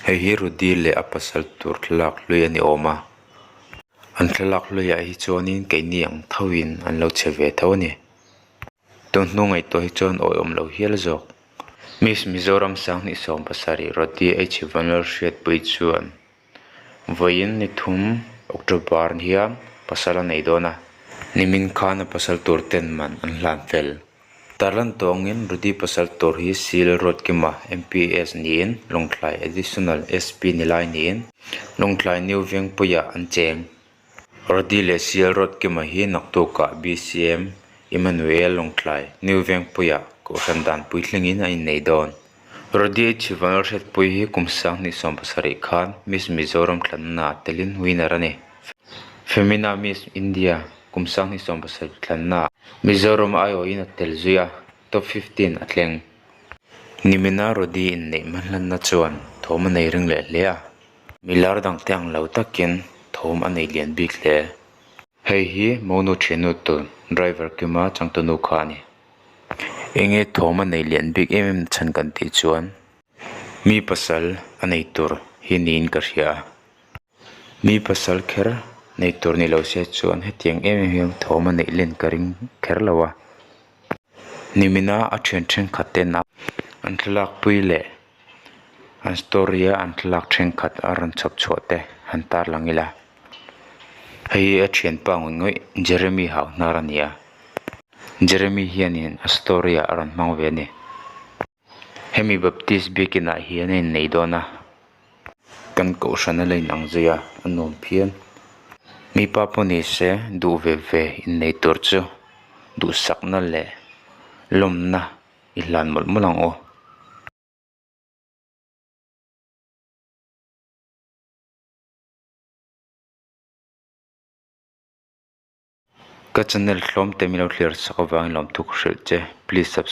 Hei hi Rudy leh a pasal tur thlalak hlui a ni awm a an thlalak hluiah hi chuanin keini ang thoin an lo che ve tho a ni. Tun hnu ngaihtuah hi chuan awihawm lo hial zawk. Miss Mizoram Sanghnih 70 Rody H Vanlalhriatpui chuan vawiin ni thum October hian pasal a nei dawn a, nimin khan a pasal tur ten man an hlan fel. Tarlan tawngin Rody pasal tur hi Seal Ruatkima MPS niin Lawngtlai Additional SP ni lai niin Lawngtlai New Vengpuiah an cheng. Rody leh Sial Ruatkima hi naktukah BCM Emmanuel Lawngtlai New Vengpuiah Kohhran dan puitlingin a innei dawn. Rody Chhivanal Hriatpui hi kum 2017 khan Miss Mizoram thlannaah telin winner a ni. Femina Miss India kum 2017 thlannaah Mizoram aiawhin a tel zui a, top 15 a thleng. Nimina Rody inneih hmanhlanna chuan thawm a nei ring leh hle a. Milar dangte ang lo takin thawm a nei lian bik hle. Hei hi monu thiannu tur driver Kima changtunu kha a ni. Enge thawm a nei lian bik em em chhan kan tih chuan mi pasal a nei tur hi niin ka hria a. Mi pasal kher nei tur ni lo se chuan hetiang em em hian thawm a neih len ka ring kher lo a. Nimina a thian thenkhat ten an thlalak pui leh An story a an thlalak thenkhat a rawn chhawp chhuah te han tarlang ila hei hi a thianpa ngawih ngawih Jeremy Hauhnar a ni a Jeremy hianin a story ah a rawn hmang ve a ni hemi Baptist biakin ah hian a innei dawn a kan kohhran a la inang zui a a nuam phian mipa pawh ni se duh ve ve innei tur chu duhsakna leh lawmna i hlan mawlh mawlh ang aw. Ka channel hlawm te min lo thlir sak avangin lawmthu ka hrilh che please subscribe.